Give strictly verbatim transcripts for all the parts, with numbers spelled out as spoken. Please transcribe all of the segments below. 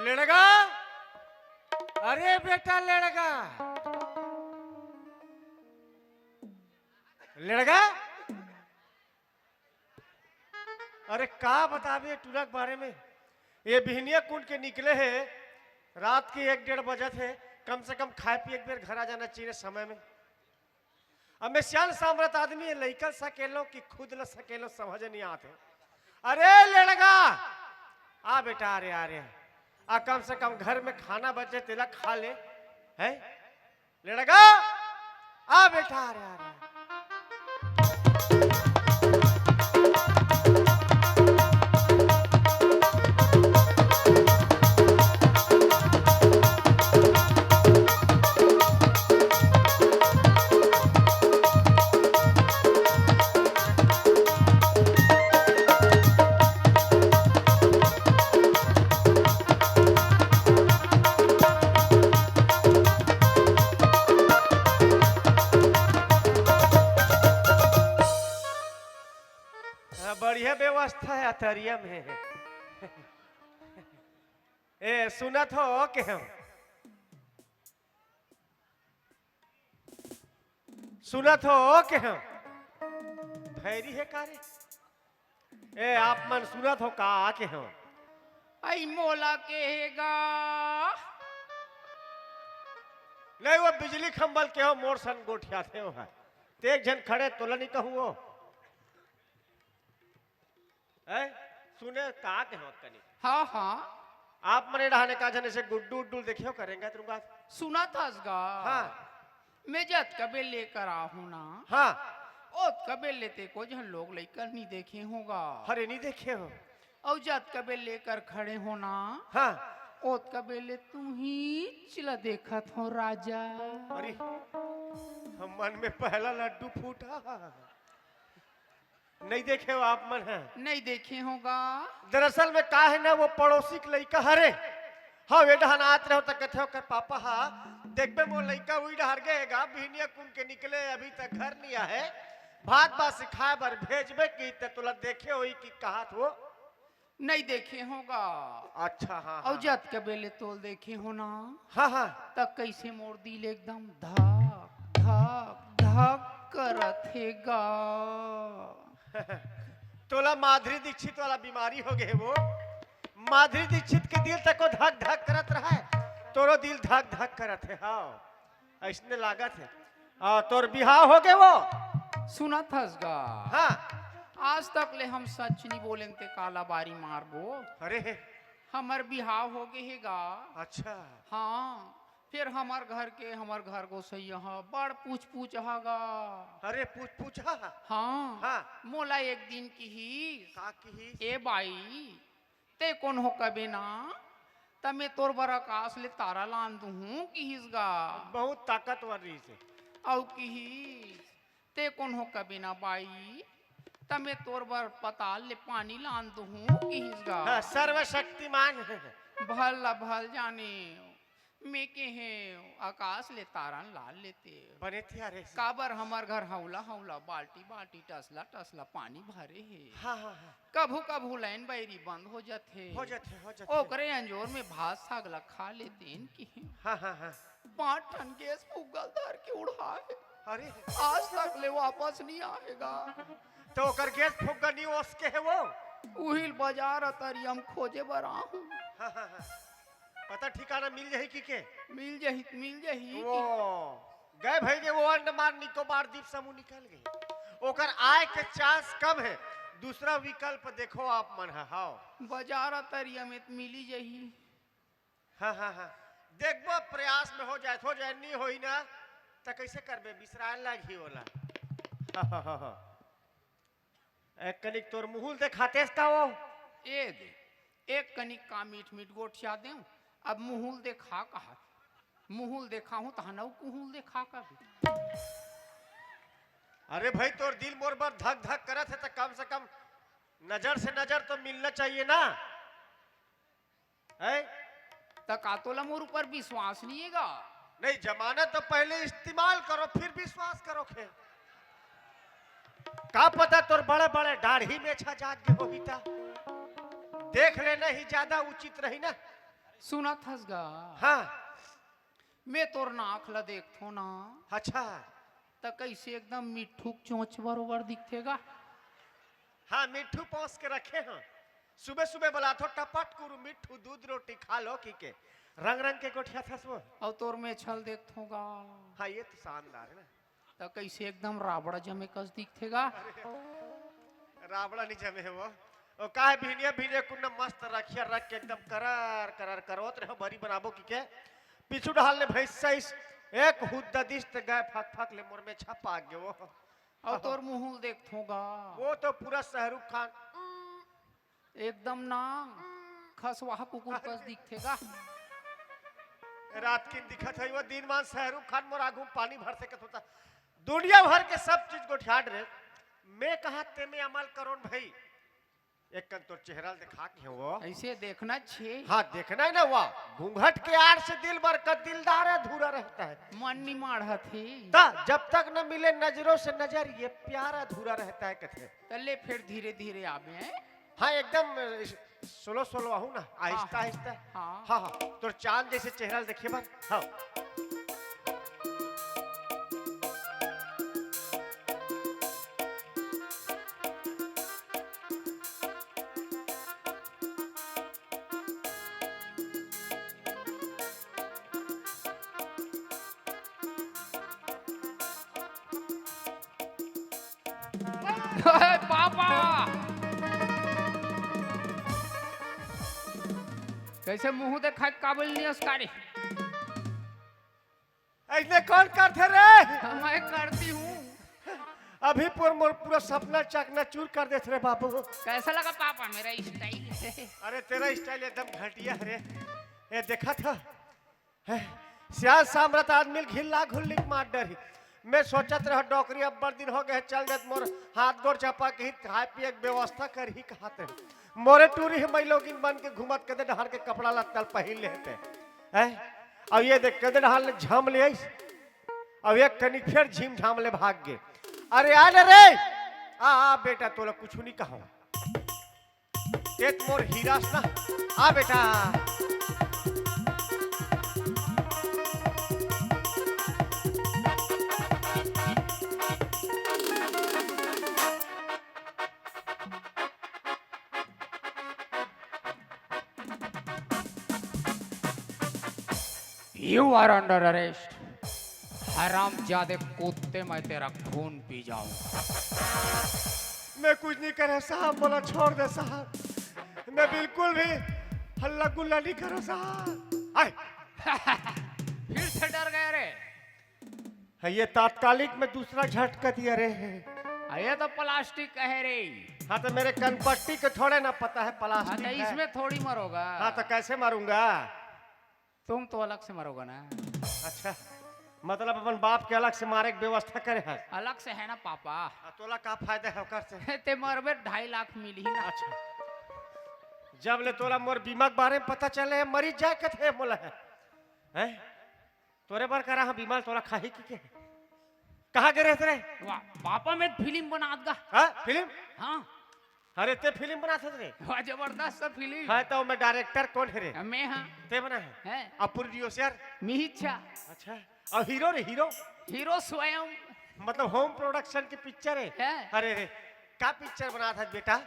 लेड़गा, अरे बेटा लेड़गा, लेड़गा, अरे का बताबे टूरा के बारे में। ये बिहनिया कुन के निकले हे, रात के एक डेढ़ बजत हे। कम से कम खाए पिए के बेर घर आ जाना चाहिए समय में। अब मैं सियान सामरथ आदमी हे, लइका सकेलो कि खुद ल सकेलो समझ नहीं आते। अरे लेड़गा, आ बेटा, अरे आ रे, आ कम से कम घर में खाना बचे तेला खा ले, है लेड़गा, आ बेटा, अरे आ रे। हाँ, बढ़िया व्यवस्था हे अतरिया में। ए, सुनत हो के हम? सुनत हो के हम? भैरी हे का रे? ए, आप मन सुनत हो का के हम? अई मोला के हे गा? नहीं, वो बिजली खंबल के हो, मोर सन गोठिया थे हो। ते एक झन खड़े तोला नहीं कहूँ वो। हैं? सुने का के हो कनी? हाँ, हाँ। आप मने डहाने का झन ऐसे गुड्डू उड्डू देखे हो करेंगे तुमका? सुनत हस गा। हाँ। मैं जतका बेर लेकर आहूँ ना। हाँ। ओतका बेर ले ते को झन लोग लइका नहीं देखे होगा। अरे नहीं देखे हो। अउ जतका बेर लेकर खड़े हो ना। हाँ। ओतका बेर ले तुही चिला देखत हो राजा। अरे, हम मन में पहला लड्डू फूटा। नहीं देखे हो आप मन ह? नहीं देखे होगा। दरअसल में का हे ना, वो पड़ोसी के लइका हरे। हाँ, वे डहन आत रहो त कथे ओकर पापा हा, "देखबे मोर लइका उई डहर गे हे गा, बिहनिया कुन के निकले, अभी तक घर नहीं आए। भात बासी खाए बर भेजबे की त तोला देखे होई कि कहत हो।" नहीं देखे होगा। अच्छा, हाँ, अउ हाँ, जतका बेर ले तोल देखे हो ना, हाँ, हाँ। त कइसे मोर दिल एकदम धक, धक, धक करत हे गा। तोला माधुरी दीक्षित वाला बीमारी हो गए वो। माधुरी दीक्षित के दिल तको धक, धक करत रहे, तोरो दिल धक, धक करत हे। हाँ। अइसने लागत हे। आ, तोर बिहाव हो गे वो? सुनत हस गा? हाँ। आज तक ले हम सच नहीं बोलेन ते काला बारी मारबो। अरे हे। हमर बिहाव हो गे हे गा। अच्छा। हाँ, फिर हमर घर के, हमर घर गोसैया ह बड़ पूछ पूछ ह गा। अरे पूछ पूछ ह? हाँ। हाँ। मोला एक दिन किहिस, का किहिस? ए बाई, ते कोनो कबे ना, त मैं तोर बर आकाश ले तारा लान दूहूं किहिस गा। बहुत ताकतवर रहिस हे। अउ किहिस, ते कोनो कबे ना बाई, त मैं तोर बर पताल ले पानी लान दूहूं किहिस गा। हाँ, सर्वशक्तिमान। भल ला भल जाने। मैं केहेंव, आकाश ले तारा ल लान लेते। बने तिहार हे। काबर हमर घर हौला हौला, बाल्टी बाल्टी, टसला टसला पानी भरे हे। हाँ, हाँ, हाँ। कभू कभू लाइन बइरी बंद हो जाथे। हो जाथे, हो जाथे। ओकरे अंजोर में भात साग ला खा लेतेन किहेंव। हाँ, हाँ, हाँ। पांच ठन गैस फुग्गा ल धर के उड़ाए। अरे। आज तक ले वापस नहीं आए गा। त ओकर गैस फुग्गा नहीं ओसके हे वो? उहिल बाजार अतरिया म खोजे बर आहूं। हाँ, हाँ, हाँ। पता ठिकाना मिल जाही कि के? मिल जाही, मिल जाही वो कि? गए भई गे, वो अंडमान निकोबार द्वीप समूह निकल गए। ओकर आए के चांस कम हे। दूसरा विकल्प देखो आप मन ह, हाव। बाजार अतरिया में त मिली जाही। हाँ, हाँ, हाँ। देखबो, प्रयास में हो जाए, हो जाए, नहीं होई ना, त कैसे करबे? बिसराए लागही ओला। हाँ, हाँ, हाँ, हाँ। एक कनिक तोर मुहुल देखातेस का वो? ए दे, एक कनिक का मीठ मीठ गोठिया देंव, अब मुहुल देखा कहत। मुहुल देखाहूं तहन अउ कुहुल देखा कहत। अरे भाई, तोर दिल मोर बर धक धक करत हे, त कम से कम नजर से नजर तो मिलना चाहिए ना। हैं? त का तोला मोर ऊपर विश्वास नहीं हे गा? नहीं, जमाना तो पहले इस्तेमाल करो, फिर विश्वास करो खे। का पता तोर बड़े-बड़े दाढ़ी मेछा जाग गे होही त। देख लेना ही ज्यादा उचित रही ना। सुनत हस गा? हाँ। मैं तोर नाक ल देखथों ना। अच्छा। त कइसे एकदम मिट्ठू के चोंच बरोबर दिखथे गा। हाँ, मिट्ठू पोंस के रखे हंव। सुबह सुबह बलाथों, टपट कुरु मिट्ठू, दूध रोटी खा लो कहिके। रंग रंग के गोठियाथस वो। अउ तोर मेछा ल देखथों गा। हाँ, ये तो शानदार हे ना। त कइसे एकदम राबड़ा जमे कस दिखथे गा। राबड़ा नहीं जमे हे वो। ओ का हे, भिनिया भिनिया कुन्ना मस्त रखिया रख के एकदम करार करार करवत रहे, बरी बनाबो कहिके। पीछू डहार ले भैंसा आइस, एक हुद्दा दिस त गाय फक फक ले मोर मेछा पाक गे वो। अउ तोर मुंह ल देखथों गा। वो तो पूरा शाहरुख खान। एकदम ना खसवाहा कुकुर कस दिखथे गा। रात किन दिखत हे वो, दिन मान शाहरुख खान मोर आगू म पानी भर सकत होता। दुनिया भर के सब चीज गोठियात रहे, मैं कहा तेमे अमल करों भई। एक कन तोर चेहरा ल देखा के हे वो। अइसे देखना छे। हाँ, देखना हे ना वो। घूंघट के आड़ से दिलबर का दिलदार अधूरा रहता है। मन नहीं माढ़त हे। त जब तक न मिले नजरों से नजर, ये प्यार अधूरा रहता है कथे। त ले फिर धीरे धीरे आबे हैं। हाँ, एकदम स्लो स्लो आहू ना, आहिस्ता हाँ। आहिस्ता। हाँ। हाँ, हाँ, तोर चांद जइसे चेहरा ल देखे बर। हाँ। ओए पापा! कइसे मुंह देखाय के काबिल नहीं हस का रे? अइसने कोन करथे रे? मैं करती हूँ। अभी पूर मोर पूरा सपना चकनाचूर कर देथे रे बाबू। कइसे लगा पापा मेरा style? अरे तेरा style एकदम घटिया हे रे। ये देखत हस? हैं? सियान सामरथ आदमी ल घिल्ला घुल्ली के मार डरही। मैं सोचत रहों डोकरी अब्बड़ दिन हो गे हे, चल देत मोर हाथ गोड़ चपा के ही खाय पिये के व्यवस्था करही कहत हे। मोरे टूरी हे, मइलोगिन बन के घूमत कते डहर के कपड़ा लत्ता ल पहिर लेते। हैं? अब ये देख कते डहर ले झाम ले आइस। अब एक कनिक फेर झीम झाम ले भाग गे। अरे आ ना रे। आ, आ बेटा तोला कुछु नहीं कहूँ। ए त मोर हीरा अस ना। आ बेटा। You are under arrest। हरामजादे कुत्ते, मैं तेरा खून पी जाऊंगा। मैं कुछ नहीं करे साहब, मोला छोड़ दे साहब। मैं बिल्कुल भी हल्ला गुल्ला नहीं करो साहब। आय। फिर से डर गया रे। हाँ, ये तात्कालिक में दूसरा झटका दिया रे। हाँ, ये तो प्लास्टिक का है रे। हाँ, तो मेरे कनपट्टी के थोड़े ना पता है हाँ, प्लास्टिक तो है। इसमें थोड़ी मरोगा। हाँ, तो कैसे मरूंगा? तुम तो अलग से मरोगा ना। अच्छा, मतलब अपन बाप के अलग से मारे के व्यवस्था करे है? अलग से है ना पापा। आ, तोला का फायदा है ओकर से? ते मरबे ढाई लाख मिलही ना। अच्छा, जब ले तोला मोर बीमा के बारे में पता चले है, मरी जाए कथे मोला है, हैं? तोरे बर करा हाँ बीमा, तोला खाही की के? कहाँ गे रहे रे? वाह, पापा मैं फिल्म बनात गा। हाँ, फिल्म? हाँ। अरे, ते फिल्म बनात हस रे? वाह, जबरदस्त फिल्म। हाँ, तो मैं डायरेक्टर कोन हे रे? मैं हाँ। ते बना है? हैं? अब प्रोड्यूसर? मिहिच्छा। अच्छा, और हीरो रे, हीरो? हीरो स्वयं। मतलब होम प्रोडक्शन की पिक्चर है? हैं? अरे रे, का पिक्चर बनात हस बेटा?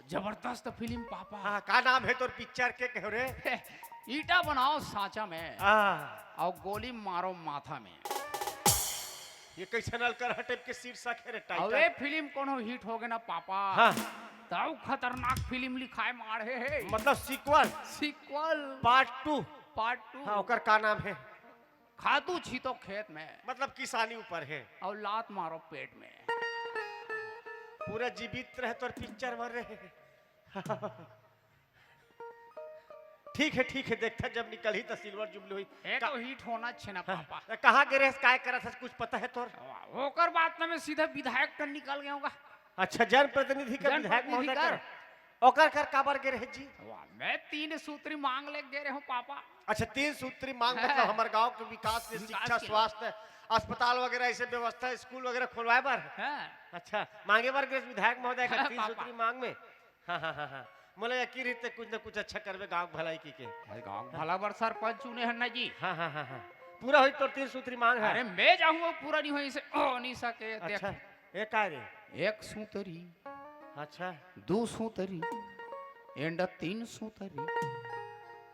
जबरदस्त फिल्म पापा। हाँ, का नाम है तोर पिक्चर के, कहो रे? ईटा बनाओ सांचा में हाँ। और गोली मारो माथा में। ये कैसे नलकरहा टाइप के शीर्षक है रे, टाइटल? अबे फिल्म कोनो हिट हो गे ना पापा, हाँ। तब खतरनाक फिल्म लिखाए माढ़े हे। मतलब sequel? Sequel. Part two? Part two. हाँ, ओकर का नाम है? खातू छीतो खेत में। मतलब किसानी ऊपर है। और लात मारो पेट में। पूरा जीवित रहे तोर पिक्चर बन रहे। ठीक है, ठीक है, देखता जब निकलही त सिल्वर जुबली होही। ए का- तो हिट होना छे ना हाँ, पापा। त कहाँ गे रहेस, काय करत हस, कुछ पता है तोर? ओकर बाद त मैं सीधा विधायक कर निकल गया हूँ। अच्छा, जनप्रतिनिधि का विधायक जनप्रतिनिधि महोदय कर। कर। ओकर घर काबर गे रहे जी? वाह, मैं तीन सूत्री मांग ले गे रहे हूँ पापा। अच्छा, तीन सूत्री मांग, मतलब हमर गांव के विकास के, विकास शिक्षा, के। स्वास्थ्य, अस्पताल वगैरह, ऐसे व्यवस्था, स्कूल वगैरह खोलवाए बर। हाँ। अच्छा, मांगे बर गे विधायक महोदय का हाँ, तीन पापा। सूत्री मांग में। हाँ, हाँ, हाँ, हाँ। मोला यकीन रहिथे कुछ न कुछ अच्छा करबे गांव के भलाई की के। अरे, गांव के भला बर सरपंच चुने हन ना जी। हाँ, हाँ, हाँ, हाँ। पूरा होई तोर तीन सूत्री मांग है। अरे, मैं जाहूँ, वो पूरा नहीं होई से, ओ, नहीं सके, देख। अच्छा, ये का रे? एक सूतरी। अच्छा। दू सूतरी। एंड तीन सूतरी।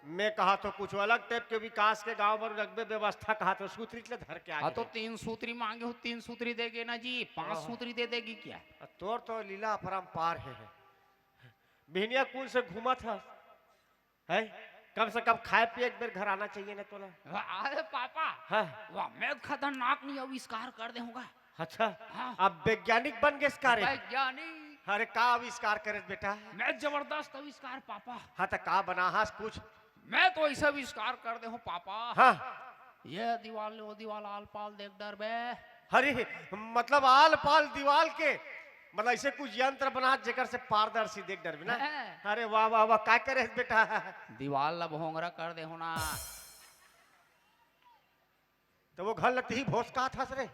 मैं कहा तो कुछ अलग टाइप के विकास के गांव बर रखबे व्यवस्था, कहा तो सूतरी ले धर के आ हाँ, गे तो हे। तीन सूतरी मांगे हूँ, तीन सूतरी देगे ना जी, पांच हाँ। सूतरी दे देगी क्या? आ, तोर तो लीला अपरंपार है। बिहनिया कुन से घूमत हस? है? कम से कम खाए पिए एक बेर घर आना चाहिए ना तोला। वाह, अरे पापा। हाँ। वाह, मैं खतरनाक नहीं आविष्कार कर दे हूँगा। अच्छा। हाँ। अब वैज्ञानिक बन गेस का रे? वैज्ञानिक। अरे, का आविष्कार करे बेटा? मैं जबरदस्त आविष्कार पापा। हाँ, तो का बना हस कुछ? मैं तो ऐसा आविष्कार कर दे हूँ पापा। हाँ। ये दीवाल ले वो दीवाल आल पाल देख डरबे। अरे, मतलब आल पाल दीवाल के, मतलब ऐसे कुछ यंत्र बना जेकर से पारदर्शी देख डरबे ना। हाँ। अरे वाह, वाह, वाह, का करे बेटा? दीवाल ला भोंगरा कर दे हूँ ना। तो वो घर लगती ही भोसकात हस रे।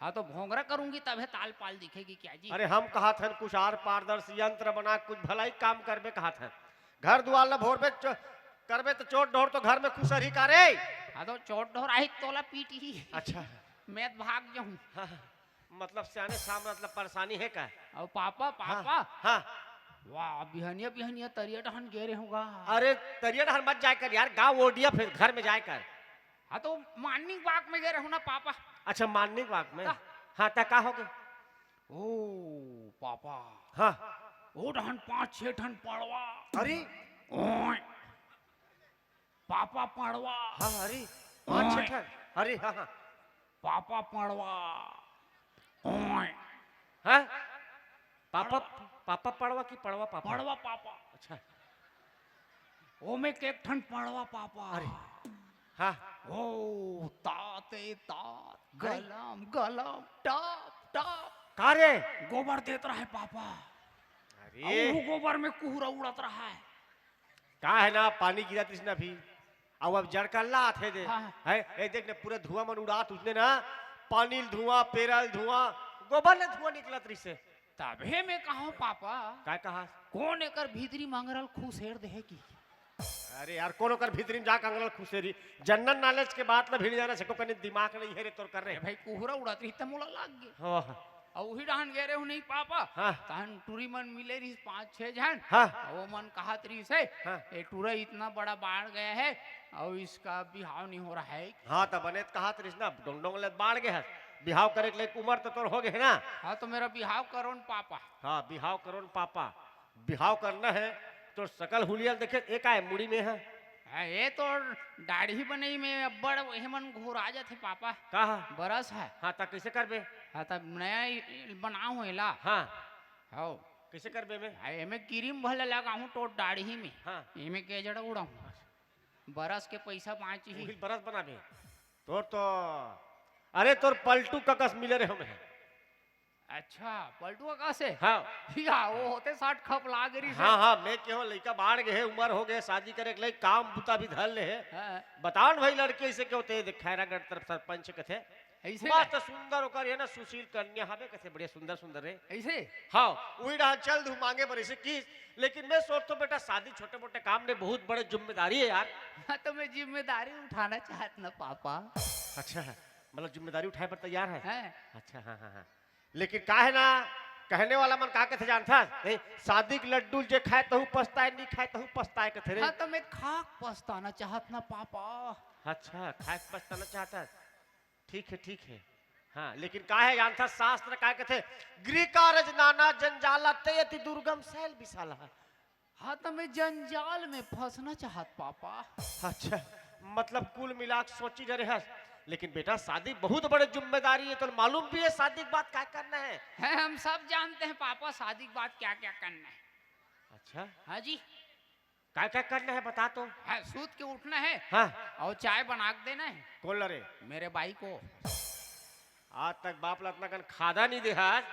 हाँ, तो भोंगरा करूंगी तभे ताल पाल दिखेगी क्या जी? अरे, हम कहा थन कुछ आर पारदर्शी यंत्र बना कुछ भलाई काम करबे कहा थन। घर दुआर ला भोरबे चो-, करबे तो चोट ढोर तो घर में खुसरही का रे? हाँ, तो चोट ढोर आही तोला पीट ही। अच्छा। मैं तो भाग जाऊँ। हाँ, मतलब सियाने साहब, मतलब परेशानी है का? और पापा, हाँ, पापा। हाँ। वाह, बिहनिया, बिहनिया तरिया डहन गे रहे होगा। अरे, तरिया डहन मत जाए कर यार, गाँव ओडिया फिर घर में जाए कर। हाँ, तो morning walk में गे रहूँ ना पापा। अच्छा, morning walk में? का? हाँ, त का हो गे? ओ पापा। हाँ। ओ डहन पाँच छह ठन पड़वा। अरे। ओए। पापा पड़वा। हाँ, अरे। पाँच छह ओए। ठन। अरे, हाँ, हाँ। पापा पड़वा। ओए। हाँ? पापा, पड़वा। पापा पड़वा की पड़वा पापा? पड़वा पापा। अच्छा। ओमे के एक ठन पड़वा पापा। अरे। हाँ। ओ, तात ए तात, अरे। गलम गलम, टप टप। का रे? गोबर देत रहे पापा। अरे। अउ वो गोबर में कुहरा उड़त रहा है। का है ना, पानी गिरत रहिस ना अभी, अउ अब जड़कल्ला आथे दे। हाँ। है, ए देख ना, पूरा धुआं मन उड़ात उसने ना, पानी ल धुआं, पेरा ल धुआं, गोबर ले धुआं निकलत रहिसे। तभे मैं कहूँ पापा, का कहा? कोन एकर भीतरी म अंगरा ल खुसेर देहे कि? अरे यार, कोन ओकर भीतरी म जाके अंगरा ल खुसेरी? General knowledge के बात ल भीड़ जाना सको, कने दिमाग नहीं है रे तोर कर रे। ए भाई, कुहरा उड़त रही त मोला लाग गे। हाँ, हाँ। अउ उही डहन गे रहे हूँ नहीं पापा। हाँ। तहन टूरी मन मिले रहिस पाँच छह झन। हाँ। अउ वो मन कहत रहिस हे, हाँ। "ये टूरा इतना बड़ा बाढ़ गया है और इसका बिहाव नहीं हो रहा है।" हाँ, त बने त कहत रहिस ना, डोंग डोंग ले बाढ़ गए हस। बिहाव करे के लायक उमर त तोर हो गए ना। हाँ, तो मेरा बिहाव करो न पापा। हाँ, बिहाव करो न पापा। बिहाव करना है, तोर सकल हुलिया ल देखे, ए का है, मुड़ी में है? हाँ, ये तो दाढ़ी बनई में अब्बड़ एमन घुरा जाथे पापा। का है? बरस है। हाँ, त कैसे करबे? हाँ, तब नया ही बनाओ एला। हाँ। हौ। कैसे करबे में? हाँ, एमे क्रीम भले लगाहूँ तो दाढ़ी में। हाँ। एमे गेजड़ उड़ाहूँ। बरस के पैसा बाँची ही। वही बरस बनाबे। तोर तो, अरे तोर पलटू ककस मिले रहे हमें। अच्छा, पलटुआ कहाँ से? हाँ। या, वो होते साठ खप लाग रही से। हाँ, हाँ, मैं केहो लइका बाढ़ गए हे, उमर हो गए, शादी करे के लायक, काम बुता भी धर ले हे। हाँ। बताओ न भाई, लड़की ऐसे के होते, देख, खैरागढ़ तरफ सरपंच कथे। ऐसे मस्त का? सुंदर ओकर, ये ना, सुशील कन्या हवे कथे, बढ़िया सुंदर सुंदर रे। ऐसे? हाँ, वही रहा, चल दू मांगे बर ऐसे किस, लेकिन मैं सोचता हूँ बेटा, शादी छोटे मोटे काम नहीं, बहुत बड़े जिम्मेदारी है यार। हाँ, तो मैं जिम्मेदारी उठाना चाहत ना पापा। अच्छा, मतलब जिम्मेदारी उठाए पर तैयार है? हैं। अच्छा, हाँ, हाँ, हाँ। लेकिन का है ना, कहने वाला मन का कथे जानथस? नहीं, शादी के लड्डू जे खाए तहू पछताए, नहीं खाए तहू पछताए कथे रे। हाँ, तो मैं खाक पछताना चाहत ना पापा। अच्छा, खाए के पछताना चाहथस? ठीक है, ठीक है। हाँ, लेकिन का है जानथस, शास्त्र का कथे, "गृह कारज नाना जंजाला, ते अति दुर्गम शैल विशाला।" हाँ, तो मैं जंजाल में फंसना चाहत पापा। अच्छा, मतलब कुल मिला के सोची डरे हस। लेकिन बेटा, शादी बहुत बड़े जिम्मेदारी है, तो मालूम भी है शादी के बाद क्या करना है? है, हम सब जानते हैं पापा, शादी के बाद क्या क्या करना है। अच्छा। हाँ जी। क्या क्या करना है बता तो। हाँ, सूत के उठना है। हाँ। और चाय बना के देना है। कौन लरे? मेरे बाई को। आज तक बाप ला अतना कन खादा नहीं दे हस।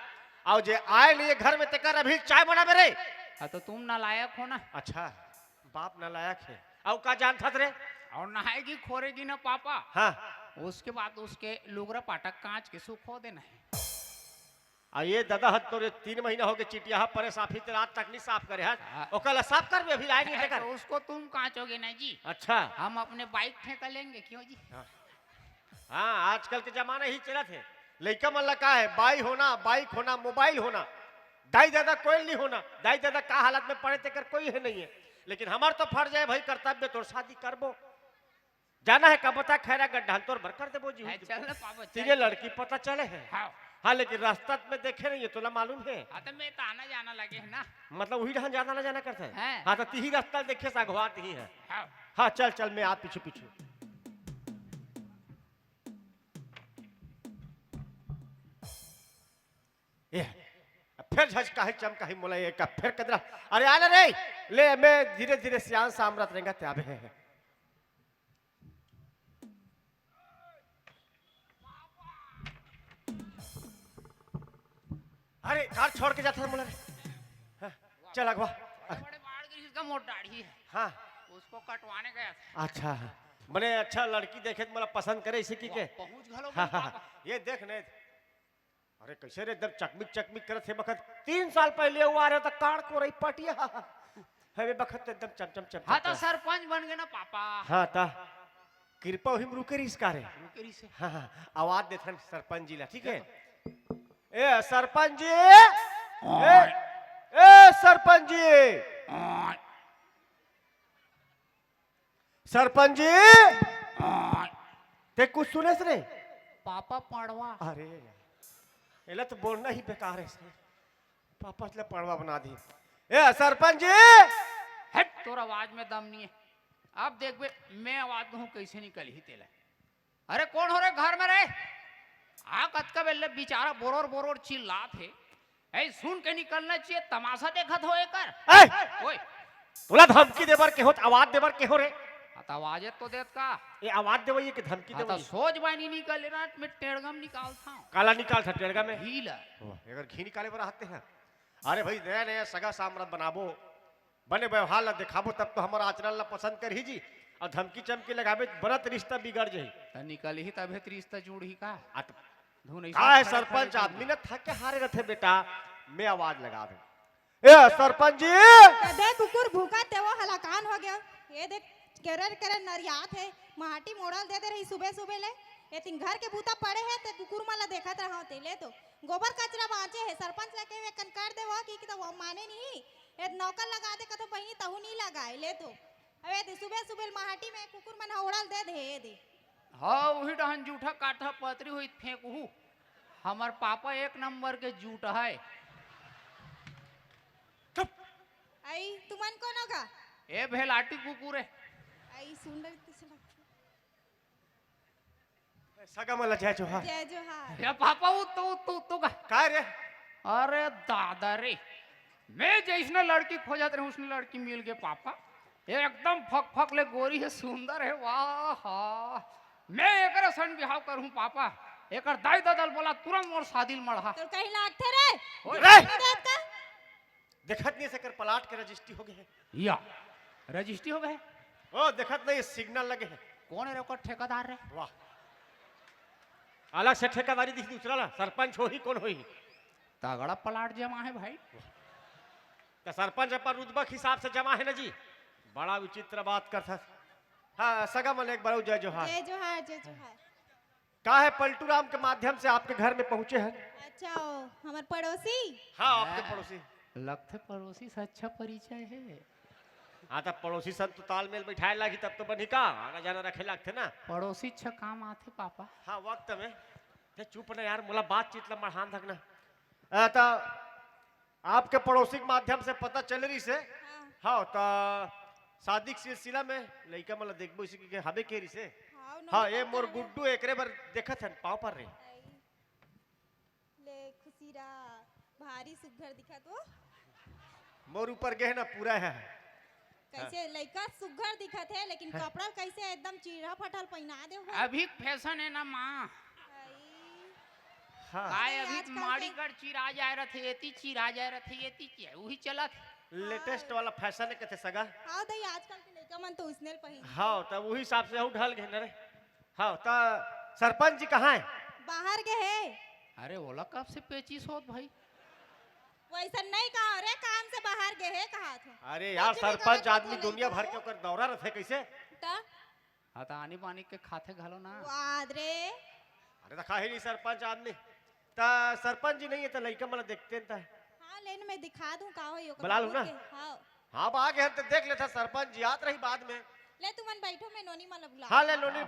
अउ जे आए नहीं घर में तेकर अभी चाय बनाबे रे। हाँ, तो तुम नालायक हो ना। अच्छा, बाप नालायक हे। अउ का जानथस रे? अउ नहाएगी खोरेगी ना पापा। हाँ। उसके बाद उसके लुगरा पाटक कांच के सुखो देना हे। अउ ये ददा हत तोरे तीन महीना होगे चिटिया परे साफ ही तेला आज तक नहीं साफ करे हस। हाँ। ओकर ला साफ करबे अभी लाए नहीं हे तेकर। तो उसको तुम कांचोगे ना जी। अच्छा। हम अपने बाइक ठेका लेंगे, क्यों जी? हाँ। हाँ, आजकल के जमाना ही चलत हे। लइका मन ला का हे, बाई होना, बाइक होना, मोबाइल होना, दाई ददा कोई नहीं होना। दाई ददा का हालत में पड़े तेकर कोई हे नहीं हे। लेकिन हमर तो फर्ज हे भाई, कर्तव्य, तोर शादी करबो। जाना हे का बता, खैरा गड्ढा तोर बर कर देबो जी। है, चल ना पापा, चल, तीने चल। लड़की पता चले हे। हाँ। हाँ, लेकिन रास्ता में देखे नहीं हे, तोला मालूम हे? हाँ, तो मैं तो आना जाना लगे हे ना। मतलब वही डहन जाना ना जाना करते हैं। हैं। हाँ, तो तिही रास्ता देखे से अगवा तिही है। हाँ। हाँ, चल चल, मैं आ पीछे पीछे। ए, अब फेर झज काहे चमकाही मोला, ये का फेर कदरा। अरे आ ना रे, ले मैं धीरे धीरे सियान सामरत रेंगा त्याबे। अरे घर छोड़ के जाता था मोला रे। हाँ, चल अगवा। बड़े बाढ़ गिरी, इसका मोट दाढ़ी है। हाँ। उसको कटवाने गया था। अच्छा, हाँ। बने अच्छा लड़की देखे तो मोला पसंद करे इसी की के। पहुंच घलो हाँ, हाँ, हाँ। ये देख ने। अरे कैसे रे, एकदम चकमिक चकमिक करत हे बखत। तीन साल पहले वो आ रहे तो कान को रही पटिया। हवे बखत तो एकदम चमचम चमचम हाँ, तो करत। सरपंच बन गए ना पापा। हाँ, ता कृपा हिम रुके रहिस का रे। रुके रहिस हे। हाँ, हाँ, आवाज देथन सरपंच जी ला, ठीक है? ए सरपंच जी, ए, ए सरपंच जी, सरपंच जी, ते कुछ सुनेस रे? पापा पड़वा। अरे यार, एला तो बोलना ही बेकार है सर। पापा ले पड़वा बना दी। ए सरपंच जी, हट, तोर आवाज में दम नहीं है। अब देखबे, मैं आवाज दूं कैसे निकलही तेला। अरे कौन हो रे घर में रे? आ कतका बेले बिचारा बोरोर बोरोर चिल्लात हे। ए, सुन के निकलना चाहिए, तमाशा देखत हो एकर। ए! ओए। तोला धमकी देबर के हो, आवाज देबर के हो रे? हाँ, तो आवाज तो देत का। ये आवाज देवई हे कि धमकी हाँ, तो देवई हे? सोच बानी निकल लेना, मैं टेड़गम निकाल था। काला निकाल था टेड़गम में? घी ला। वाह, अगर घी निकाले बर आते हैं। अरे भाई, नया नया सगा सामरत बनाबो, बने व्यवहार ला दिखाबो, तब तो हमर आचरण ला पसंद करही जी। अउ धमकी चमकी लगाबे, बनत रिश्ता बिगड़ जाही। त निकलही तभे त रिश्ता जुड़ही का? आ त धुन ऐसा का है, खड़ा सरपंच खड़ा आदमी ना थके हारे रथे बेटा, मैं आवाज लगाबे। ए सरपंच जी। कदे कुकुर भूखा ते वो हलाकान हो गया। ये देख, केरर केरर नरियात हे, माटी मोड़ल दे दे रही सुबह सुबह ले। ये तीन घर के बूता पड़े हे, ते कुकुर मन ला देखत रहा ते, ले तो गोबर कचरा बांचे हे, सरपंच ला कहे कन कर दे वो कि, कि तो वो माने नहीं। ए नौकर लगा दे कथो बहिनी, तहू नहीं लगाए, ले तो। अबे दे सुबह सुबह माटी में कुकुर मन हौड़ल दे दे, ए दे। हाँ, वही डहन जूठा काठा पतरी हुई फेंकहू। हमर पापा एक नंबर के जूठ है। चुप। आई, तुमन कौन होगा? ए भेलाटी कुकुर है। आई, सुन रही थी, सुन रही थी। सगा मन ला जय जोहार। जय जोहार। या पापा, वो तो, तो, तो का? काय रे? अरे दादा रे, मैं जैसने लड़की खोजत रहूं, उसने लड़की मिल गए पापा। एकदम फक फक ले गोरी है, सुंदर है, वाह हा। मैं एकर सन बिहाव करूं पापा। एकर दाई ददल बोला तुरंत मोर शादी ल मढ़ा। तो कहीं लागथे रे? ओए। रे! नहीं देत का? देखत नहीं से कर प्लाट के रजिस्ट्री हो गए है। या, रजिस्ट्री हो गए है। ओ, देखत नहीं, सिग्नल लगे है। कौन है रे ओकर ठेकेदार रे? वाह। अलग से ठेकेदारी दिख दूसरा ला, सरपंच होही, कौन होही? तगड़ा प्लाट जमा है भाई। तो सरपंच अपन रुतबा के हिसाब से जमा है ना जी। बड़ा विचित्र बात करथस। हाँ, सगा मन एक बार जय जोहार। जय जोहार, जय जोहार। का है, पलटू राम के माध्यम से आपके घर में पहुंचे हैं। अच्छा, ओ, हमर पड़ोसी? हाँ, आपके हाँ। पड़ोसी। लगथे पड़ोसी से अच्छा परिचय है। हाँ, तब पड़ोसी सन तो तालमेल बैठाए लागी, तब तो बनी का, आना जाना रखे लागथे ना। पड़ोसी अच्छा काम आथे पापा। हाँ, वक्त में। ते चुप ना यार, मोला बातचीत ला मढ़ान थक ना। आ, तो आपके पड़ोसी के माध्यम से पता चल रही से। हाँ। हाँ, तो शादी के सिलसिला में लइका मन ला देखबो इसी के हबे के रही से। हाँ, हाँ, नौकर ये मोर तो हबे। गुड्डू एकरे बर देखत हन, पाँव पर रे। आई। ले खुशी रहा, भारी सुग्घर दिखत हो। मोर ऊपर गए ना पूरा है। कैसे हाँ। लइका सुग्घर दिखत है, लेकिन हाँ। कपड़ा कैसे एकदम चिरहा फटल पहिना दे हो। अभी फैशन है ना माँ। आई। हाँ। काय अरे अभी आजकल माड़ी के कर चिरा जाए रथे, एती चिरा जाए रथे, एती चिरा, वही चलत। लेटेस्ट वाला फैशन है कथे सगा। हाँ दई, आजकल के लइका मन तो उसने ल पहिन। हाँ, तब वही हिसाब से हूँ ढल गए न रे। हाँ, त सरपंच जी कहाँ है? बाहर गए है। अरे, ओला कब से पेचिस होत भाई? वैसा नहीं कहा रे, काम से बाहर गए है कहा था। अरे यार, सरपंच आदमी दुनिया भर के ओकर दौरा रहते कैसे? त हाँ, त आनी बानी के खाथे घलो ना। वाद रे। अरे, त खाही नहीं सरपंच आदमी। त सरपंच जी नहीं है, त लइका मन देखते हैं त। हाँ, लेन मैं दिखा दूं का होई ओकर बुला लूं ना? हाँ। हाँ, अब आ गए हैं त देख लेता सरपंच जी, आत रही बाद में। ले तुमन बैठो, मैं नोनी मन ला बुला। हाँ, ले नोनी।